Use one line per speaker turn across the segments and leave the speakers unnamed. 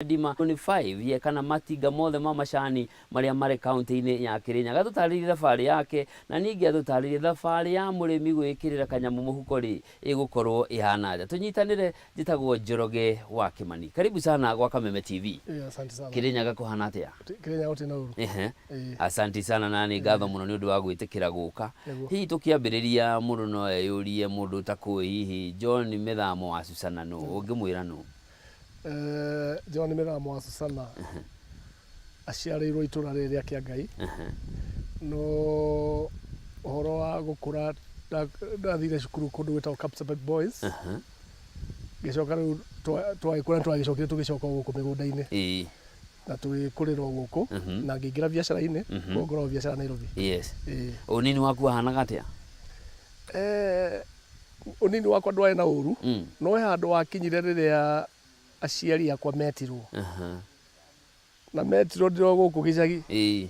Ndima 25 ye kana matinga mothe ma macani marĩa marĩ kaunti-inĩ ya Kirinyaga. Atũtarĩrie thabarĩ yake na ningĩ atũtarĩrie thabarĩ ya mũrĩmi gwĩkĩrĩra kanyamũ mũhuko rĩ ĩgũkorwo ĩhana atĩa. Tũnyitanĩre, njĩtagwo Njoroge wa Kĩmani. Karibu sana gwa Kameme TV.
Ĩĩ, asante sana.
Kirinyaga kũhana atĩa?
Kirinyaga gũtirĩ na ũru.
Ehe.
Ĩĩ.
Asanti sana na nĩ ngatho mũno nĩ ũndũ wa gwĩtĩkĩra gũka.
Nĩguo.
Hihi tũkĩambĩrĩria mũndũ no eyũrie mũndũ ũtakũĩ hihi John Mĩthamo wa Susana nũ? Ũngĩmwĩra nũ?
John Mĩthamo wa Susana aciarĩirwo itũra rĩrĩ rĩa Kĩangai, no ũhoro wa gũkũra ndathire cukuru kũndũ gwĩtagwo Kapsabet Boys, ngĩcoka rĩu twagĩkũra nĩtwagĩcokire tũgĩcoka o gũkũ mĩgũnda-inĩ na tũgĩkũrĩra o gũkũ na ngĩingĩra biacara-inĩ, koguo ngoragwo biacara Nairobi.
Yes. Ũnini waku wahanaga atĩa?
Ũnini wakwa ndwarĩ na ũru, no he handũ wakinyire rĩrĩa aciari akwa metirwo. Na metirwo ndĩ o gũkũ gĩcagi.
Ĩĩ.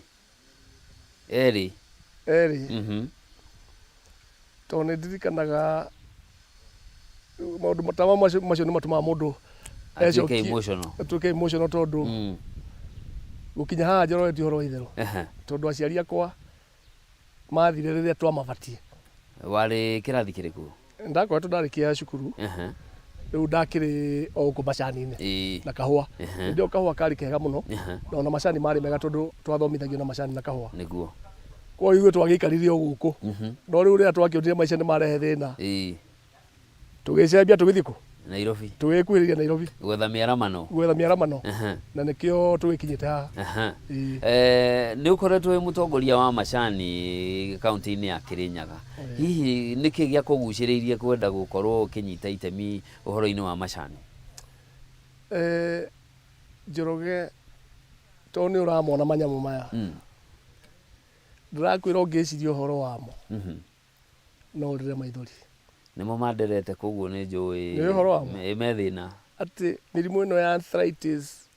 Erĩ.
Erĩ. Tondũ nĩ ndirikanaga maũndũ ta macio nĩ matũmaga mũndũ
atuĩke emotional.
Atuĩke emotional tondũ gũkinya haha Njoroge ti ũhoro wa itherũ. Tondũ aciari akwa mathire rĩrĩa twamabatie.
Warĩ kĩrathi kĩrĩkũ?
Ndakoretwo ndarĩkia cukuru. Rĩu ndakĩrĩ o gũkũ macani-inĩ na kahũa. Hĩndĩ ĩyo kahũa karĩ kega mũno na ona macani marĩ mega tondũ twathomithagio na macani na kahũa. Koguo ithuĩ twagĩikarire o gũkũ. No rĩu rĩrĩa twakĩonire maica nĩ marehe thĩna, Tũgĩcembia tũgĩthiĩ kũ?
Nairobi.
Tũgĩkuhĩrĩria Nairobi.
Gwetha mĩaramano.
Gwetha mĩaramano. Na nĩkĩo tũgĩkinyĩte haha. Ĩĩ.
Eh, nĩ ũkoretwo wĩ mũtongoria wa macani kaunti-inĩ ya Kĩrĩnyaga. Hihi nĩkĩ gĩakũgucĩrĩirie kwenda gũkorwo ũkĩnyita itemi ũhoro-inĩ wa macani?
Eh, Njoroge, tondũ nĩ ũramona manyamũ maya. Ndĩrakwĩra ũngĩciria ũhoro wamo. No ũrĩre maithori.
Nĩmo manderete koguo nĩ njũĩ
Nĩ ũhoro wa ma?
Me thĩna.
Atĩ mĩrimũ ĩno ya arthritis,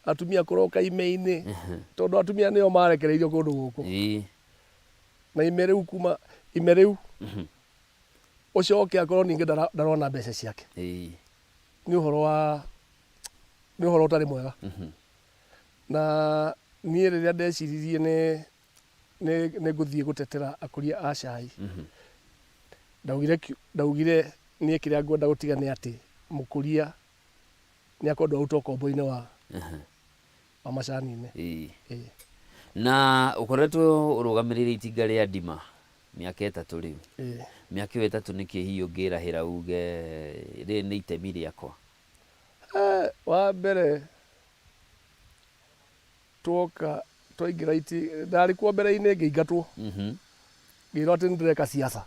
atumia kũroka ime-inĩ, tondũ atumia nĩo marekereirio kũndũ gũkũ. Na ime rĩu kuma, ime rĩu, ũcoke akorwo ningĩ ndarona mbeca ciake. Nĩ ũhoro wa, nĩ ũhoro ũtarĩ mwega. Na niĩ rĩrĩa ndeciririe nĩ nĩ ngũthiĩ gũtetera akũria a cai. Ndaugire ndaugire niĩ kĩrĩa ngwenda gũtiga nĩ atĩ mũkũria nĩ akwendwo arutwo ũkombo-inĩ wa wa macani-inĩ. Ĩĩ.
Na ũkoretwo ũrũgamĩrĩire itinga rĩa Ndima mĩaka ĩtatũ rĩu.
Ĩĩ.
Mĩaka ĩyo ĩtatũ nĩkĩ hihi ũngĩrahĩra uge rĩrĩ nĩ itemi rĩakwa?
Wa mbere Twoka twaingĩra iti ndarĩ kuo mbere-inĩ ngĩingatwo. Ngĩrwo atĩ nĩ ndĩreka siasa.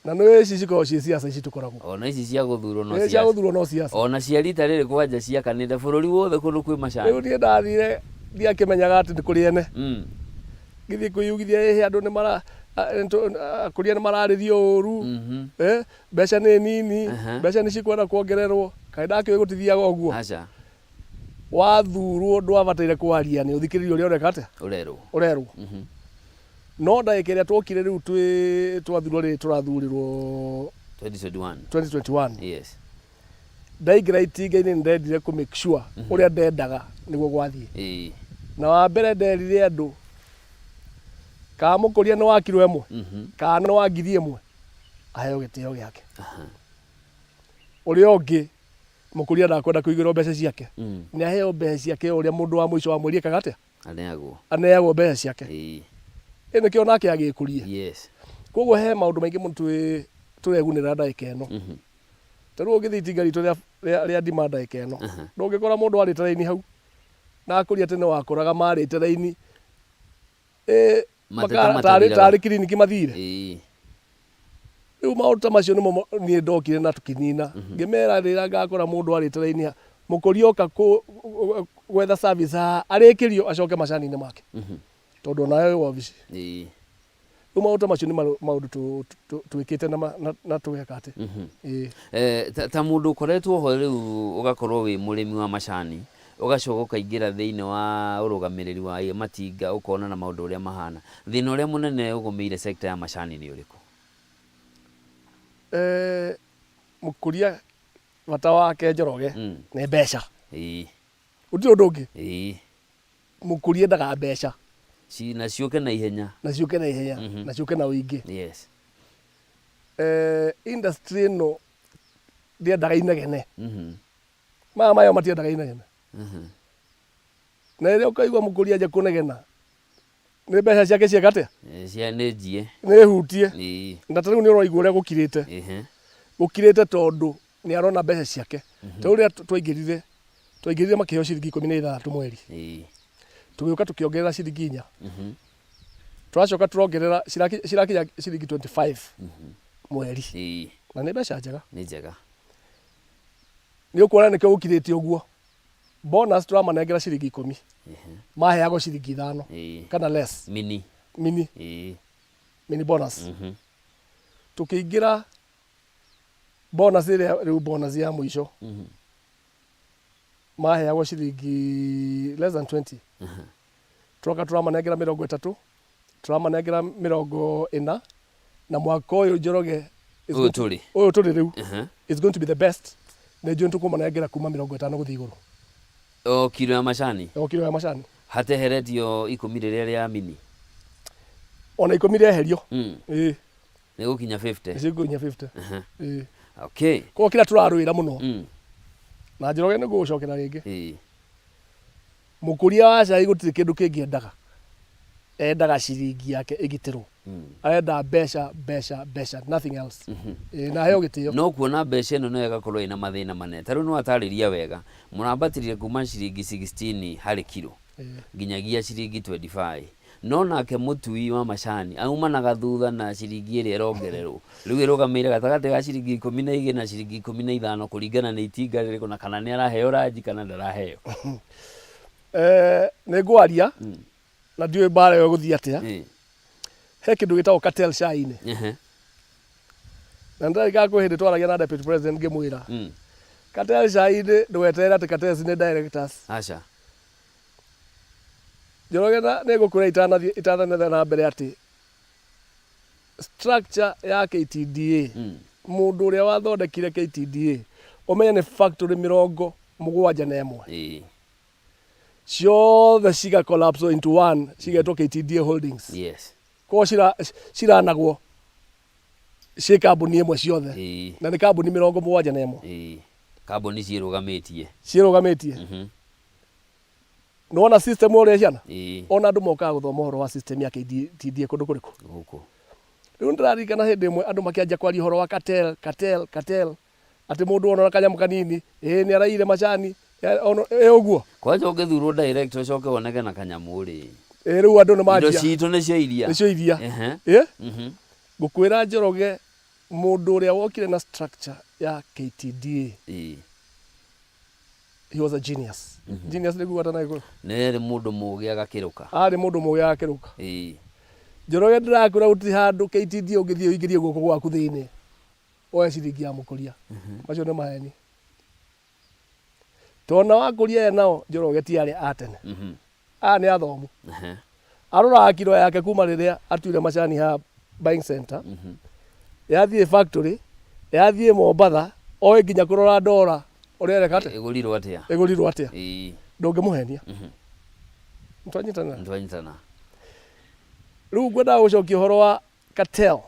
Na nĩ ici cikoragwo ciĩ siasa ici tũkoragwo.
Ona ici cia gũthurwo no
siasa. Cia gũthurwo no siasa.
Ona cia rita rĩrĩ kwanja ciakanĩte bũrũri wothe kũndũ kwĩ macani.
Rĩu niĩ ndathire ndiakĩmenyaga atĩ nĩ kũrĩ ene. Ngĩthiĩ kwĩyugithia ĩhĩ andũ nĩ mara akũria nĩ mararĩrio ũru, mbeca nĩ nini, mbeca nĩ cikwenda kuongererwo. Kaĩ ndakĩũĩ gũtithiaga ũguo.
Aca.
Wathurwo ndwabataire kwaria nĩ ũthikĩrĩrie ũrĩa ũreka atĩa?
Ũrerwo.
Ũrerwo. No ndagĩka ĩrĩa twokire rĩu twĩ twathurwo rĩrĩ tũrathurirwo
2021.
2021.
Yes.
Ndaingĩra itinga-inĩ nĩ ndendire kũ make sure ũrĩa ndendaga nĩguo gwathiĩ. Na wa mbere nderire andũ kana mũkũria nĩ wa kiro ĩmwe kana nĩ wa 1000 aheo gĩtĩo gĩake. Ũrĩa ũngĩ Mũkũria ndakwenda kũigĩrwo mbeca ciake. Nĩ aheo mbeca ciake o ũrĩa mũndũ wa mũico wa mweri ekaga atĩa?
Aneagwo.
Aneagwo mbeca ciake. Ĩ nĩkĩo nake agĩkũrie.
Yes.
Koguo he maũndũ maingĩ mũno twĩ tũregunĩra ndagĩka ĩno. Ta rĩu ũngĩthiĩ itinga ritũ rĩa rĩa rĩa ndima ndagĩka ĩno, ndũngĩkora mũndũ arĩte raini hau. Na akũria tene wakoraga marĩte raini Ĩ,
Mateta
maka- tarĩ
matathiraga.
tarĩ kiriniki mathire
Ĩĩ.
rĩu maũndũ ta macio nĩmo niĩ ndokire na tũkĩnina ngĩmera rĩrĩa ngakora mũndũ arĩte raini ha mũkũria oka gwetha service haha arĩkĩrio acoke macani-inĩ make tondũ onawe wĩ wabici Rĩu maũndũ ta macio nĩ maũndũ twĩkĩte na tũgeka atĩ. Ĩĩ.
Eh, ta, ta mũndũ ũkoretwo ho rĩu ũgakorwo wĩ mũrĩmi wa macani ũgacoka ũkaingĩra thĩinĩ wa ũrũgamĩrĩri wa matinga ũkona na maũndũ ũrĩa mahana thĩna ũrĩa mũnene ũgũmĩire sector ya macani nĩ ũrĩkũ?
Eh, mũkũria bata wake Njoroge nĩ mbeca. Gũtirĩ ũndũ ũngĩ. Mũkũria endaga mbeca.
Na ciũke na ihenya.
Na ciũke na ihenya, na ciũke na ũingĩ. Industry ĩno ndĩendaga inegene. Maya mayo matiendaga inegene. Na rĩrĩa ũkaigua mũkũria anjia kũnegena, nĩ mbeca ciake cieka atĩa?
Cia nĩ njie.
Nĩ hutie. Na ta rĩu nĩ ũraigua ũrĩa gũkirĩte. Gũkirĩte tondũ nĩ arona mbeca ciake. Ta rĩu rĩrĩa twaingĩrire, twaingĩrire makĩheo ciringi 16 mweri. Tũgĩũka tũkĩongerera ciringi 4. Tũracoka tũrongerera cirakinya ciringi 25 mweri. Na nĩ mbeca njega.
Nĩ njega.
Nĩ ũkuona nĩkĩo gũkirĩte ũguo. Bonus tũramanengera ciringi 10. Maheagwo ciringi 5 kana less.
Mini.
Mini. Mini bonus. Tũkĩingĩra bonus ĩrĩa rĩu bonus ya mũico maheagwo ciringi less than 20. Tũroka tũramanengera 30, tũramanengera 40, na mwaka ũyũ Njoroge
is Ũyũ tũrĩ.
Ũyũ tũrĩ rĩu is going to be the best. Nĩ njũĩ nĩtũkũmanengera kuma 50 gũthiĩ igũrũ.
O kiro ya macani?
O kiro ya macani.
Hateheretio 10 rĩrĩa rĩa mini?
Ona 10 rĩeherio. Ĩĩ.
Nĩ gũkinya 50?
Nĩ cigũkinya 50. Ĩĩ.
Okay.
Koguo kĩrĩa tũrarũĩra mũno. Na Njoroge nĩ ngũgũcokera rĩngĩ. Mũkũria wa cai gũtirĩ kĩndũ kĩngĩ endaga. Endaga ciringi yake ĩgitĩrwo. Arenda mbeca, mbeca, mbeca, nothing else. Ĩĩ, na aheo gĩtĩo.
No kuona mbeca ĩno no ĩgakorwo ĩna mathĩna manene. Ta rĩu nĩ watarĩria wega, mũrambatĩrire kuma ciringi 16 harĩ kiro nginyagia ciringi 25. No nake mũtui wa macani aumanaga thutha na ciringi ĩrĩa ĩrongererwo. Rĩu ĩrũgamĩire gatagatĩ ga ciringi 12 na ciringi 15 kũringana nĩ itinga rĩrĩkũ na kana nĩ araheo ranji kana ndaraheo.
Nĩ ngwaria na ndiũĩ mbara ĩyo ĩgũthiĩ atĩa. He kĩndũ gĩtagwo cartel cai-inĩ. Na nĩndarĩkaga kwĩ hĩndĩ twaragia na deputy president ngĩmwĩra, cartel cai-inĩ ndũgeterere atĩ cartels nĩ directors.
Aca.
Njoroge na nĩ ngũkwĩra itanathiĩ itanathiĩ na mbere atĩ structure ya KTDA, mũndũ ũrĩa wathondekire KTDA, ũmenye nĩ factory 71. Ciothe ciga collapse into one, cigetwo KTDA Holdings. Koguo ciranagwo ciĩ kambuni ĩmwe ciothe. Na nĩ kambuni 71.
Kambuni ciĩrũgamĩtie.
Ciĩrũgamĩtie. Nĩwona system ũrĩa ĩhiana? Ona andũ mokaga gũthoma ũhoro wa system ya KTDA kũndũ kũrĩkũ?
Gũkũ.
Rĩu nĩndĩraririkana hĩndĩ ĩmwe andũ makĩanjia kwaria ũhoro wa cartel, cartel, cartel, atĩ mũndũ ona kanyamũ kanini, ĩĩ nĩ araiyire macani, ĩ ũguo.
Kwanja ũngĩthurwo director ũcoke woneke na kanyamũ rĩ.
Ĩ rĩu andũ nĩ manjia.
Indo citũ nĩcio iria.
Nĩcio iria. Ĩ? Ngũkwĩra Njoroge, mũndũ ũrĩa wokire na structure ya KTDA. He was a genius. Genius nĩ kuga atĩa na Gĩkũyũ?
Nĩ arĩ mũndũ mũgĩ agakĩrũka.
Arĩ mũndũ mũgĩ agakĩrũka. Njoroge ndĩrakwĩra gũtirĩ handũ KTDA ũngĩthiĩ ũingĩrie guoko gwaku thĩinĩ woe ciringi ya mũkũria. Macio nĩ maheni. Tondũ na wakũria aya nao Njoroge ti arĩa a tene. Aya nĩ athomu. Aroraga kiro yake kuma rĩrĩa atuire macani haha buying center, yathiĩ factory, yathiĩ Mombatha, oĩ nginya kũrora ndora ũrĩa ĩreka atĩa?
Ĩgũrirwo atĩa?
Ĩgũrirwo atĩa? Ndũngĩmũhenia. Nĩtwanyitana?
Nĩtwanyitana.
Rĩu ngwendaga gũcokia ũhoro wa cartel.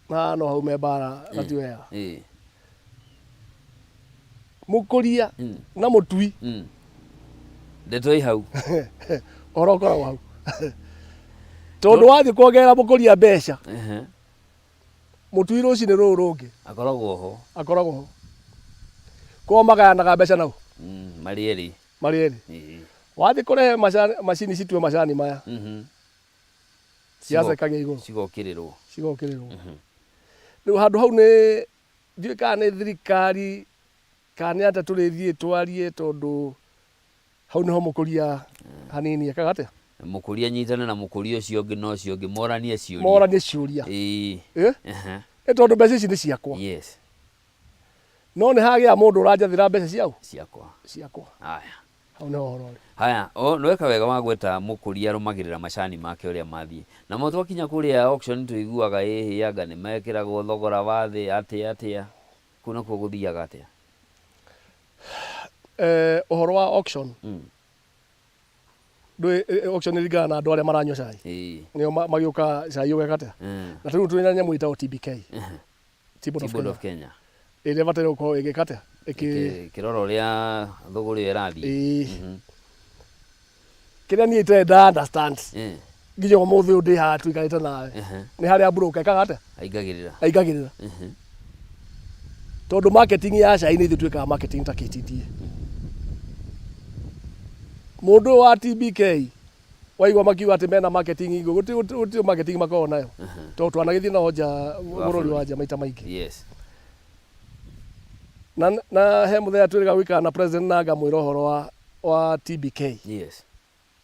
Na no haume mbara na ti wega. Mũkũria na mũtui.
Ndeto ĩ hau.
Ũhoro ũkoragwo hau. Tondũ wathiĩ kuongerera mũkũria mbeca, mũtui rũcinĩ rũrũ rũngĩ
Akoragwo ho.
Akoragwo ho. Koguo magayanaga mbeca nau.
Marĩ erĩ.
Marĩ erĩ. Wathiĩ kũrehe macini citue macani maya. Siasa ĩkagĩa igũrũ.
Cigokĩrĩrwo.
Cigokĩrĩrwo. Rĩu handũ hau nĩ ndiũĩ kana nĩ thirikari kana nĩ atĩa tũrĩthiĩ twarie tondũ hau nĩho mũkũria hanini ekaga atĩa?
Mũkũria anyitane na mũkũria ũcio ũngĩ na ũcio ũngĩ moranie ciũria.
Moranie ciũria. Ĩ? Ĩ tondũ mbeca ici nĩ ciakwa. No nĩ hagĩa mũndũ ũranjathĩra mbeca ciaũ?
Ciakwa.
Ciakwa.
Haya.
Hau nĩho ũhoro ũrĩ.
Haya, o nĩweka wega wa gweta mũkũria arũmagĩrĩra macani make ũrĩa mathiĩ. Namo twakinya kũrĩa auction tũiguaga ĩhĩ anga nĩ mekĩragwo thogora wa thĩ atĩa atĩa. Kũu nakuo gũthiaga atĩa?
Eh, ũhoro wa auction ndũĩ auction ĩringanaga na andũ arĩa maranyua cai nĩo magĩũka cai ũgeka atĩa na rĩu twĩna nyamũ ĩtagwo TBK Tea Board of
Board
Kenya
of Kenya
ĩrĩa ĩbataire gũkorwo ĩgĩka atĩa ĩkĩ
ĩkĩrora ũrĩa thũgũrĩ ĩyo ĩrathiĩ
ĩĩ kĩrĩa niĩ itarĩ nda understand nginya ũmũthĩ ũyũ ndĩ haha tũikarĩte nawe nĩ harĩa broker ekaga atĩa
Aingagĩrĩra.
Aingagĩrĩra tondũ marketing ya cai nĩ ithuĩ twĩkaga marketing ta KTDA mũndũ ũyũ wa TBK waigua makiuga atĩ mena marketing igũ gũtirĩ gũtirĩ marketing makoragwo nayo tondũ twanagĩthiĩ nao nja bũrũri wa nja maita maingĩ Na, na he mũthenya twĩrĩga gũikara na president na ngamwĩra ũhoro wa, wa TBK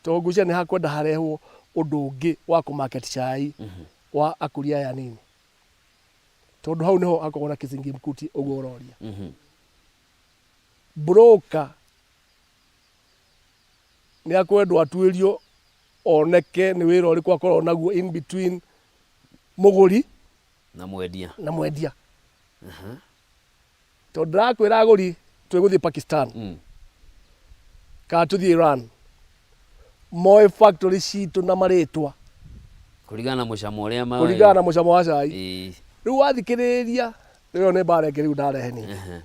tondũ ngwĩciria nĩ hakwenda harehwo ũndũ ũngĩ wa kũ market cai wa akũria aya anini tondũ hau nĩho hakoragwo na kizingimkuti ũguo ũroria broker nĩ akwendwo atuĩrio oneke nĩ wĩra ũrĩkũ akoragwo naguo in between mũgũri
Na mwendia.
Na mwendia tondũ ndĩrakwĩra agũri twĩgũthiĩ Pakistan kana tũthiĩ Iran moĩ factory citũ na marĩtwa
Kũringana na mũcamo ũrĩa ma
kũringana na mũcamo wa cai rĩu wathikĩrĩria ĩyo nĩ mbara ĩngĩ rĩu ndarehe niĩ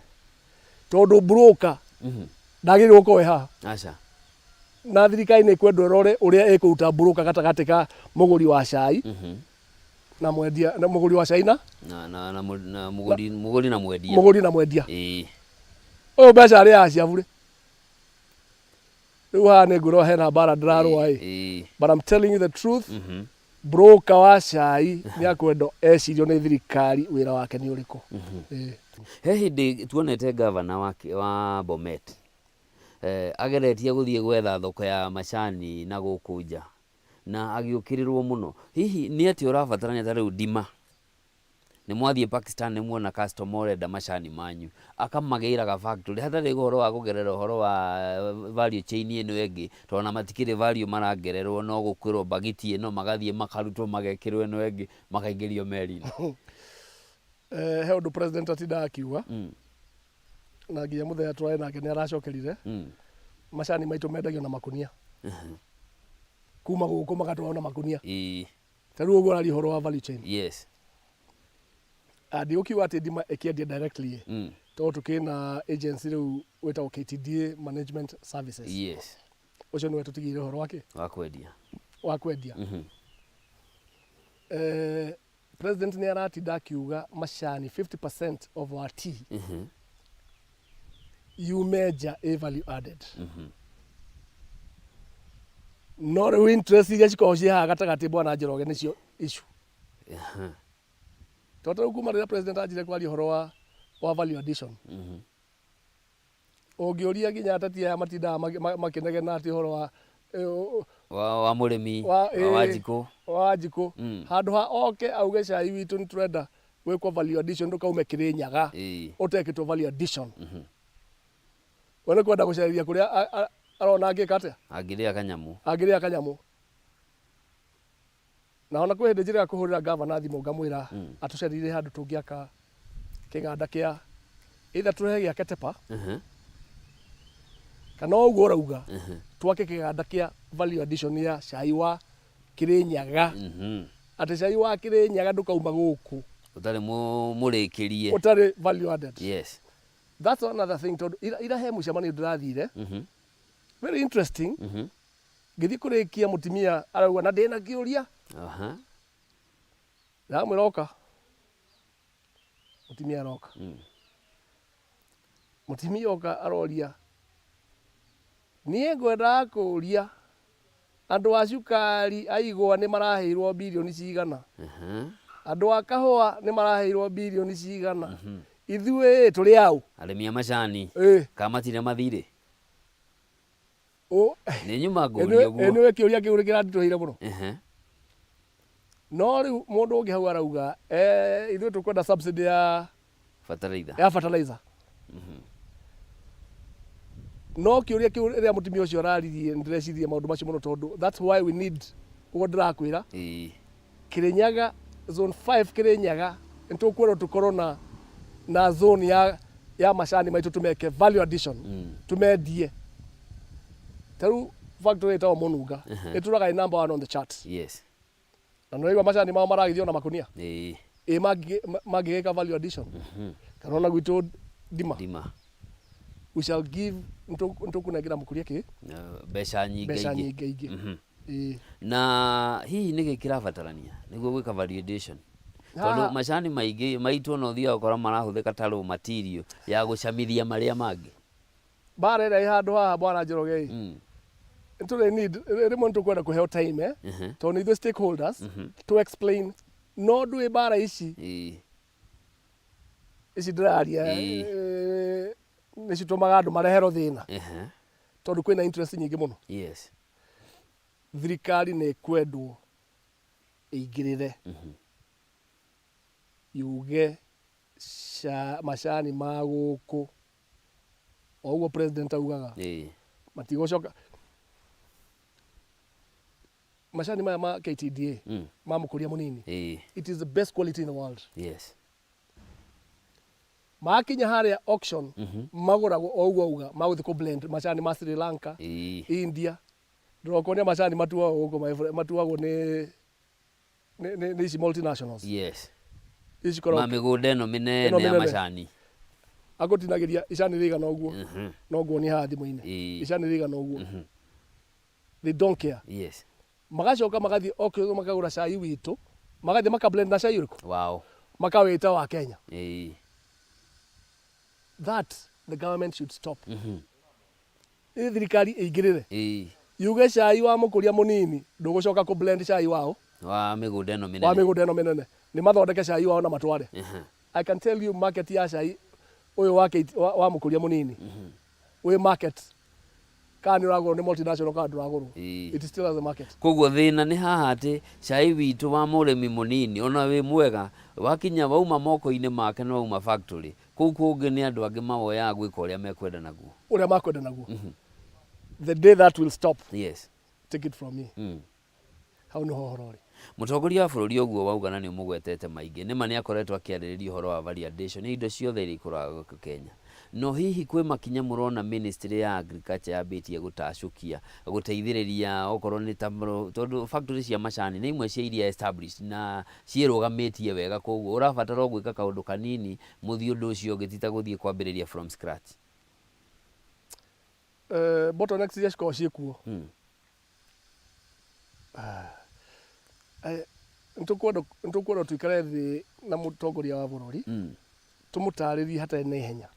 tondũ broker ndagĩrĩirwo gũkorwo ĩ haha
Aca.
Na thirikari nĩ ĩkwendwo ĩrore ũrĩa ĩkũruta broker gatagatĩ ka mũgũri wa cai na mwendia na mũgũri wa cai na
Na na na mũ- na mũgũri mũgũri na mwendia.
Mũgũri na mwendia ũyũ mbeca arĩaga cia burĩ rĩu haha nĩ ngwĩrwo hena mbara ndĩrarũa ĩ but I'm telling you the truth broker wa cai nĩ akwendwo ecirio nĩ thirikari wĩra wake nĩ ũrĩkũ Ĩĩ.
He hĩndĩ tuonete gavana wa, wa Bomet eh, ageretie gũthiĩ gwetha thoko ya macani na gũkũ nja na agĩũkĩrĩrwo mũno. Hihi nĩ atĩa ũrabatarania ta rĩu ndima? Nĩ mwathiĩ Pakistan nĩ muona customer ũrenda macani manyu, akamagĩra ga factory hatarĩ ũhoro wa kũgerera ũhoro wa value chain ĩno ĩngĩ, tondũ ona matikĩrĩ value marangererwo no gũkwĩrwo mbagiti ĩno magathiĩ makarutwo magekĩrwo ĩno ĩngĩ makaingĩrio meri-inĩ.
Eh, he ũndũ president atindaga akiuga na nginya mũthenya tũrarĩ nake nĩ aracokerire macani maitũ mendagio na makunia kuma gũkũ magatwarwo na makunia ta rĩu ũguo ũraria ũhoro wa value chain Ah, ndigũkiuga atĩ ndima ĩkĩendia directly tondũ tũkĩrĩ na agency rĩu wĩtagwo KTDA Management Services ũcio nĩwe tũtigĩire ũhoro wake
Wa kwendia.
Wa kwendia eh, president nĩ aratinda akiuga macani 50% of our tea yume nja ĩ value added no rĩu interest iria cikoragwo ciĩ haha gatagatĩ bwana Njoroge nĩcio issue tondũ rĩu kuma rĩrĩa president anjire kwaria ũhoro wa, wa value addition ũngĩũria nginya ateti aya matindaga makĩnegena atĩ ũhoro wa
Wa, wa mũrĩmi
wa
wa Wanjikũ
wa Wanjikũ handũ ha oke auge cai witũ nĩ tũrenda gwĩkwo value addition ndũkaume Kĩrĩnyaga ũtekĩtwo value addition we nĩ kwenda gũcarĩria kũrĩa arona angĩka atĩa
Angĩrĩa kanyamũ.
Angĩrĩa kanyamũ na ona kwĩ hĩndĩ njĩrĩga kũhũrĩra gavana thimũ ngamwĩra atũcarĩrie handũ tũngĩaka kĩganda kĩa either tũrehe gĩa Ketepa kana o ũguo ũrauga twake kĩganda kĩa value addition ya cai wa Kĩrĩnyaga atĩ cai wa Kĩrĩnyaga ndũkauma gũkũ
Ũtarĩ mũrĩkĩrie.
Ũtarĩ value added That's another thing tondũ ira, ira he mũcemanio ndĩrathire very interesting ngĩthiĩ kũrĩkia mũtumia arauga na ndĩna kĩũria ndamwĩra oka mũtumia aroka mũtumia oka aroria niĩ ngwendaga kũria andũ a cukari a igwa nĩ maraheirwo birioni cigana andũ a kahũa nĩ maraheirwo birioni cigana ithuĩ tũrĩ aũ
Arĩmi a macani
Ĩ.
kana matirĩ mathirĩ
Ũ-
nĩ nyuma ngũria ũguo
nĩwe kĩũria kĩu kĩranditũhĩire mũno no rĩu mũndũ ũngĩ hau arauga eh, ithuĩ tũkwenda subsidy ya
Fertilizer.
Ya fertilizer no kĩũria kĩu rĩrĩa mũtumia ũcio araririe nĩndĩrecirie maũndũ macio mũno tondũ that's why we need ũguo ndĩrakwĩra Kĩrĩnyaga zone 5 Kĩrĩnyaga nĩtũkwĩrwo tũkorwo na na zone ya Ya macani maitũ tũmeke value addition, tũmendie. Ta rĩu factory ĩtagwo Mũnunga ĩtũraga ĩ number one on the chart. Na nĩũraigua macani mao maragithio na makunia. Ĩ mangĩgĩka value addition kana ona gwitũ ndima.
Ndima.
We shall give, nĩtũkũnengera mũkũria kĩ?
Mbeca nyingĩ.
Mbeca nyingĩ ingĩ. Ĩĩ.
Na hihi nĩkĩ kĩrabatarania nĩguo gwĩka value addition? Tondũ macani maingĩ maitũ ona ũthiaga ũgakora marahũthĩka ta raw material ya gũcamithia marĩa mangĩ.
Mbara ĩrĩa ĩ handũ haha Bwana Njoroge ĩ, nĩtũrĩ need, rĩmwe nĩtũkwenda kũheo time eh, tondũ nĩ ithuĩ stakeholders to explain no ndũĩ mbara ici ici ndĩraria nĩ citũmaga andũ mareherwo thĩna tondũ kwĩna interest nyingĩ mũno. Thirikari nĩ ĩkwendwo ĩingĩrĩre yuge macani ma gũkũ o ũguo president augaga matigũcoka macani maya ma KTDA ma mũkũria mũnini, it is the best quality in the world. Makinya harĩa auction magũragwo o ũguo auga magũthiĩ kũ blend macani ma Sri Lanka, India. Ndĩrokuonia macani matuagwo gũkũ matuagwo nĩ nĩ ici multinationals. Ici
ma mĩgũnda ĩno mĩnene ya macani.
Agũtinagĩria icani rĩigana ũguo, no nguonie haha thimũ-inĩ. Icani rĩigana ũguo. They don't care. Magacoka magathiĩ okay, makagũra cai witũ, magathiĩ maka blend na cai ũrĩkũ?
Wao.
Makawĩta wa Kenya. That the government should stop. Ĩ thirikari ĩingĩrĩre yuge cai wa mũkũria mũnini ndũgũcoka kũ blend cai wao.
Wa mĩgũnda ĩno mĩnene.
Wa mĩgũnda ĩno mĩnene. Nĩ mathondeke cai wao na matware. I can tell you market ya cai ũyũ wa, wa mũkũria mũnini wĩ market kana nĩ ũragũrwo nĩ multinational kana ndũragũrwo. It still has a market.
Koguo thĩna nĩ haha atĩ cai witũ wa mũrĩmi mũnini ona wĩ mwega wakinya wauma moko-inĩ make na wauma factory, kũu kũngĩ nĩ andũ angĩ mawoyaga gwĩka ũrĩa mekwenda naguo.
Ũrĩa makwenda naguo. The day that will stop. Take it from me. Hau nĩho ũhoro ũrĩ.
Mũtongoria wa bũrũri ũguo wauga na nĩ ũmũgwetete maingĩ, nĩma nĩ akoretwo akĩarĩrĩria ũhoro wa value addition ya indo ciothe iria ikũraga gũkũ Kenya. No hihi kwĩ makinya mũrona ministry ya agriculture yambĩtie gũtacũkia gũteithĩrĩria okorwo nĩ ta tondũ factory cia macani nĩ imwe cia iria established na ciĩrũgamĩtie wega koguo ũrabatara o gwĩka kaũndũ kanini mũthiĩ ũndũ ũcio ũngĩ ti ta gũthiĩ kwambĩrĩria from scratch.
Bottlenecks iria cikoragwo ciĩ kuo nĩtũkwenda tũikare thĩ na mũtongoria wa bũrũri tũmũtarĩrie hatarĩ na ihenya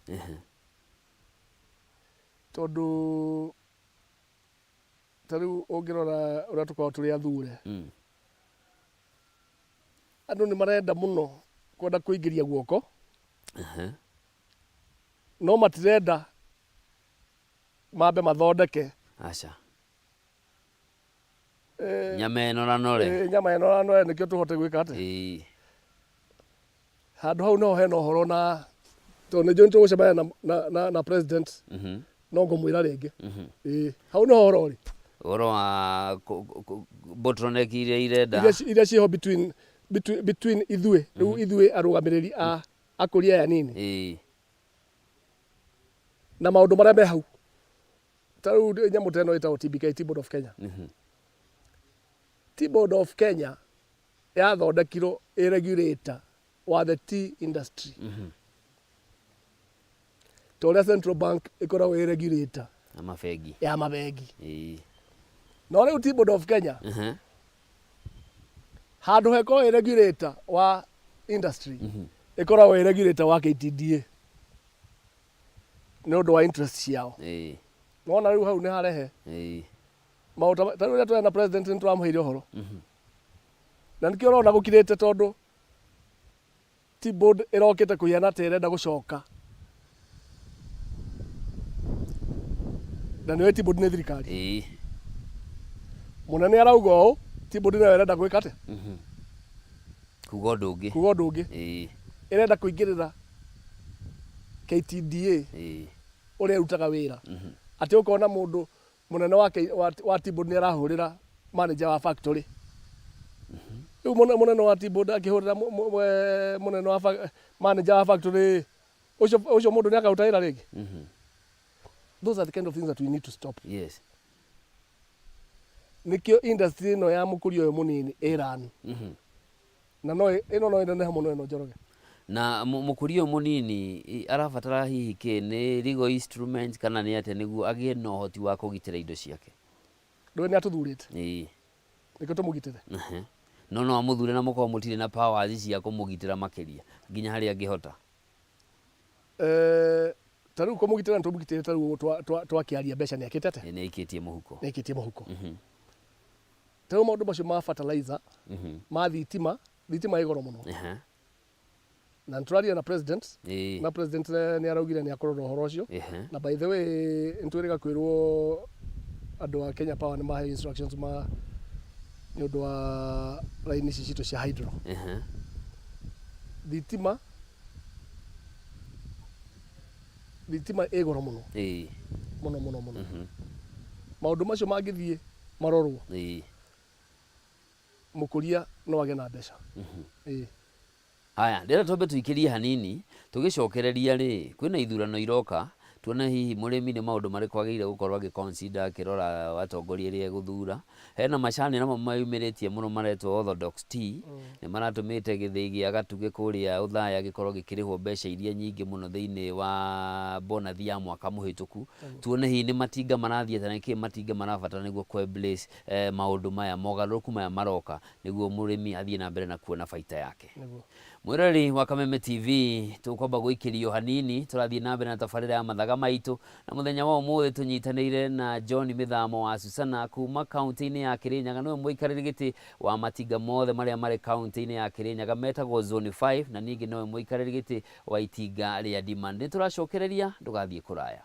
tondũ ta rĩu ũngĩrora ũrĩa tũkoragwo tũrĩ athure, andũ nĩ marenda mũno kwenda kũingĩria guoko no matirenda mambe mathondeke.
Aca. Nyama ĩnoranore.
Nyama ĩnoranore nĩkĩo tũhote gwĩka atĩa? Handũ hau noho hena ũhoro na tondũ nĩ njũĩ nĩtũgũcemania na president no ngũmwĩra rĩngĩ. Ĩĩ hau nĩho ũhoro ũrĩ.
Ũhoro wa bottleneck iria irenda.
Iria ciĩho between between ithuĩ rĩu ithuĩ arũgamĩrĩri a akũria aya anini na maũndũ marĩa me hau. Ta rĩu nyamũ ta ĩno ĩtagwo TBK, Tea Board of Kenya. Tea Board of Kenya yathondekirwo ĩ regulator wa the tea industry. Ta ũrĩa Central Bank ĩkoragwo ĩ regulator
Ya mabengi.
Ya mabengi. No rĩu Tea Board of Kenya handũ hekorwo ĩ regulator wa industry ĩkoragwo ĩ regulator wa KTDA nĩ ũndũ wa interest ciao. Nĩwona rĩu hau nĩ harehe maũndũ ta rĩu rĩrĩa twarĩ na president nĩ tũramũheire ũhoro na nĩkĩo ũrona gũkirĩte tondũ Tea Board ĩrokĩte kũhiana ta ĩrenda gũcoka na nĩũĩ Tea Board nĩ thirikari. Mũnene arauga ũũ, Tea Board nayo ĩrenda gwĩka atĩa?
Kuga ũndũ ũngĩ.
Kuga ũndũ ũngĩ. Ĩrenda kũingĩrĩra KTDA ũrĩa ĩrutaga wĩra. Atĩ ũkona mũndũ mũnene wa, wa, wa Tea Board nĩ arahũrĩra manager wa factory. Rĩu mũnene wa Tea Board akĩhũrĩra mũnene wa manager wa factory, Ũcio ũcio mũndũ nĩ akaruta wĩra rĩngĩ? Those are the kind of things that we need to stop. Nĩkĩo industry ĩno ya mũkũria ũyũ mũnini ĩrani na no ĩno no ĩnenehe mũno ĩno, Njoroge.
Na mũkũria ũyũ mũnini arabatara hihi kĩ? Nĩ legal instrument kana nĩ atĩa nĩguo agĩe na ũhoti wa kũgitĩra indo ciake?
Ndũĩ nĩ atũthurĩte? Nĩkĩo tũmũgitĩre.
No no amũthure na mũkorwo mũtirĩ na powers cia kũmũgitĩra makĩria nginya harĩa angĩhota.
Ta rĩu kũmũgitĩra nĩ tũmũgitĩre, ta rĩu twakĩaria mbeca nĩ ekĩte atĩa?
Nĩ aikĩtie mũhuko.
Nĩ aikĩtie mũhuko. Ta rĩu maũndũ macio ma fertilizer, ma thitima, thitima ĩ goro mũno. Na nĩ tũraria na president, na president nĩ araugire nĩ akũrora ũhoro ũcio. Na by the way, nĩ twĩrĩga kwĩrwo andũ a Kenya Power nĩ mahe instructions ma nĩ ũndũ wa raini ici citũ cia hydro. Thitima ĩ goro mũno, mũno mũno mũno. Maũndũ macio mangĩthiĩ marorwo, mũkũria no agĩe na mbeca.
Haya, ndĩrenda twambe tũikĩrie hanini, tũgĩcokereria rĩ, kwĩna ithurano iroka, tuone hihi mũrĩmi nĩ maũndũ marĩkũ agĩrĩire gũkorwo agĩ consider akĩrora atongoria arĩa egũthura. Hena macani namo meyumĩrĩtie mũno maretwo Orthodox Tea, nĩ maratũmĩte gĩthĩi gĩa Gatugĩ kũrĩa Othaya gĩkorwo gĩkĩrĩhwo mbeca iria nyingĩ mũno thĩinĩ wa bonathi ya mwaka mũhĩtũku. Tuone hihi nĩ matinga marathiĩ atĩa na nĩkĩ matinga marabatara nĩguo kũ embrace maũndũ maya, mogarũrũku maya maroka nĩguo mũrĩmi athiĩ na mbere na kuona baita yake. Mwĩroreri wa Kameme TV, tũkwamba gũikĩrio hanini, tũrathiĩ na mbere na tabarĩra ya Mathaga Maitũ, na mũthenya wa ũmũthĩ tũnyitanĩire na John Mĩthamo wa Susana kuma kaunti-inĩ ya Kĩrĩnyaga, nĩwe mũikarĩri gĩtĩ wa matinga mothe marĩa marĩ kaunti-inĩ ya Kĩrĩnyaga metagwo Zone 5, na ningĩ nowe mũikarĩri gĩtĩ wa itinga rĩa Demand. Nĩ tũracokereria, ndũgathiĩ kũraya.